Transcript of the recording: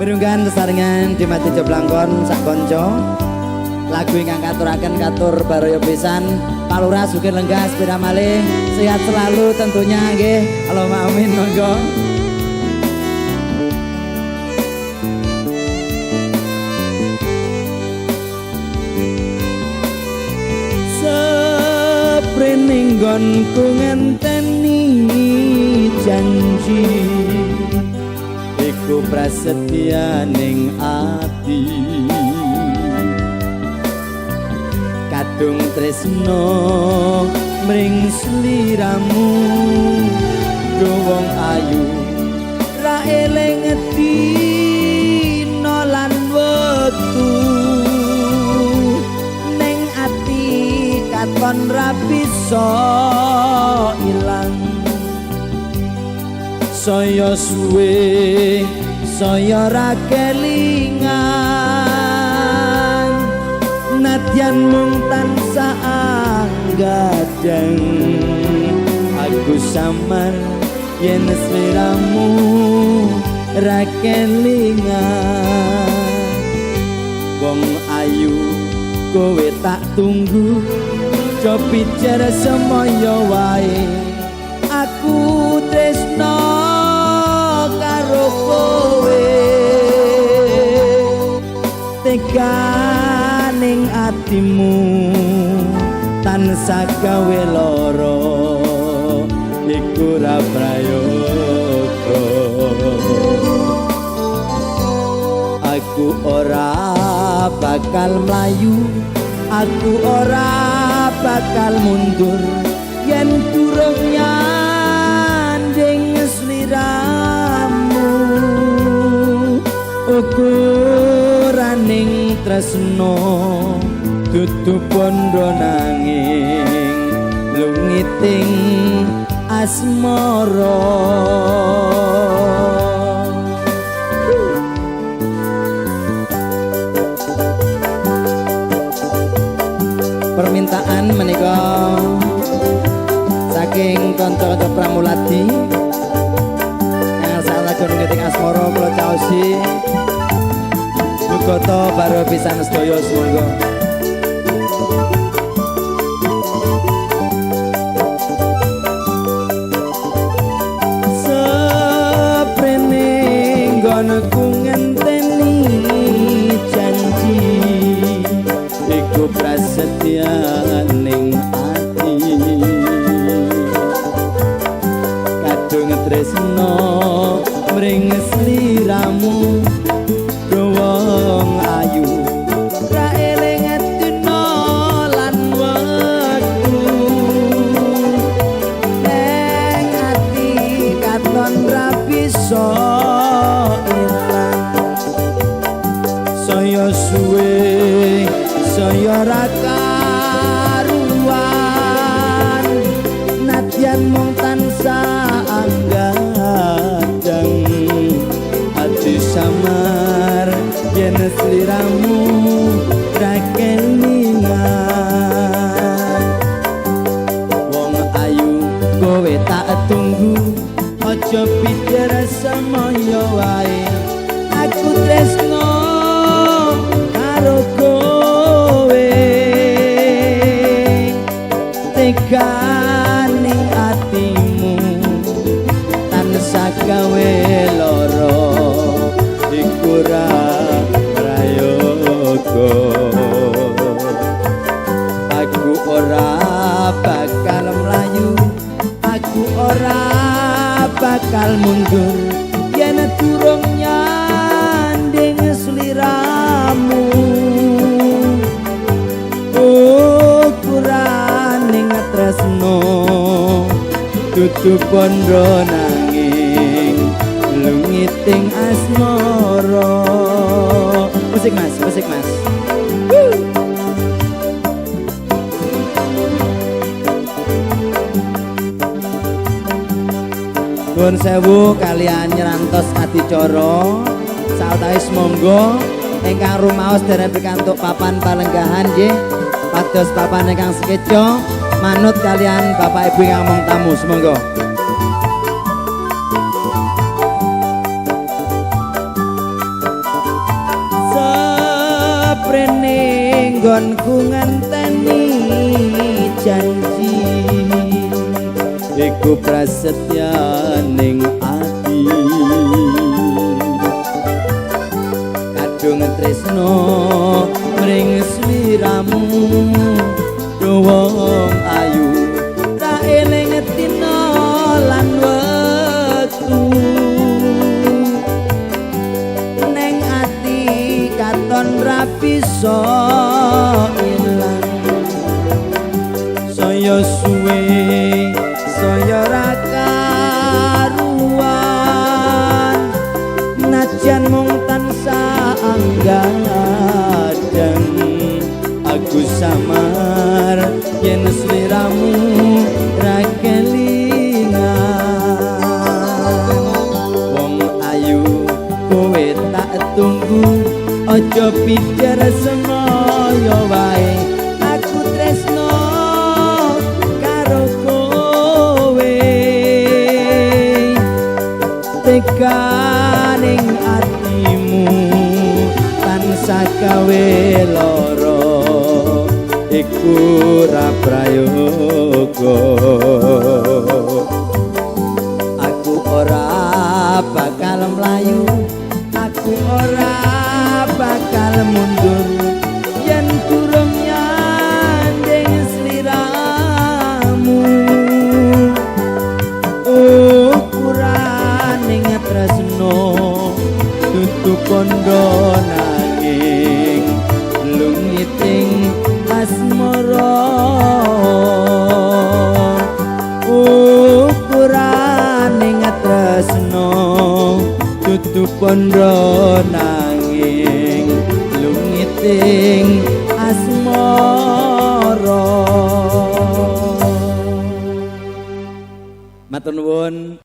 Mirunggan sesarengan Dimati Joblangkon sak kanca. Lagu ingkang katuraken katur baraya pisan Pak Lurah sugih lenggah sepeda malih sehat selalu tentunya nggih. Allahumma amin monggo. Seprening nggonku ngenteni janji iku prasetyaning ati kadung tresno mring sliramu do wong ayu ra eling dina lan wektu ning ati katon ra bisa ilang saya suwe saya ra kelingan nadyan mung tansah anggadang aku samar yen sliramu ra kelingan wong ayu kowe tak tunggu aja bicara semoyo wae aku tresno karo kowe teganing atimu tansah gawe lara iku ra prayoga aku ora bakal mlayu aku ora bakal mundur yen durung nyanding sliramu ukuraning tresno dudu bondo nanging lungiting asmara. Permintaan menika saking kanca-kanca Pramuladi yang lagu ngiting asmara kula caosi Jugata baro pisan sedaya sumangga. Seprene nggonku ngenteni janji iku prasetyaning ati kadung tresno mring sliramu wong ayu ra eling dina lan wektu ning ati katon ra bisa ilang saya suwe saya ra karuan nadyan mung tansah anggadang ati samar yen sliramu ra kelingan wong ayu kowe tak tunggu aja bicara semoyo wae aku tresno karo kowe teganing atimu tansah gawe lara iku ra prayoga aku ora bakal mlayu aku ora bakal mundur yen durung nyanding sliramu ukuraning tresno dudu bondo nanging lungiting asmara. Musik mas, musik mas. Nuwun sewu kalian nyerantos adicara sawetawis monggo ingkang rumaos dereng pikantuk papan palenggahan nggih pados papan ingkang sekeca manut kalian Bapak Ibu ingkang mong tamu sumangga. Nggonku ngenteni janji, iku prasetyaning ati. Kadung tresno mring sliramu, wong ayu ra eling dina lan wektu. Neng ati katon ra bisa ilang, saya suwe saya ra karuan. Najan mung tansah anggadang, aku samar yen sliramu ra kelingan. Wong ayu kowe tak tunggu, aja pikir semaya wae. Aku tresno karo kowe, tekaning atimu tansah gawe lara, iku ra prayoga. Aku ora bakal mlayu, aku ora bakal mundur, yen durung nyanding sliramu. Ukuraning tresno dudu kondo nanging lungiting asmara. Ukuraning tresno dudu kondo nanging lungiting asmara. Matur nuwun.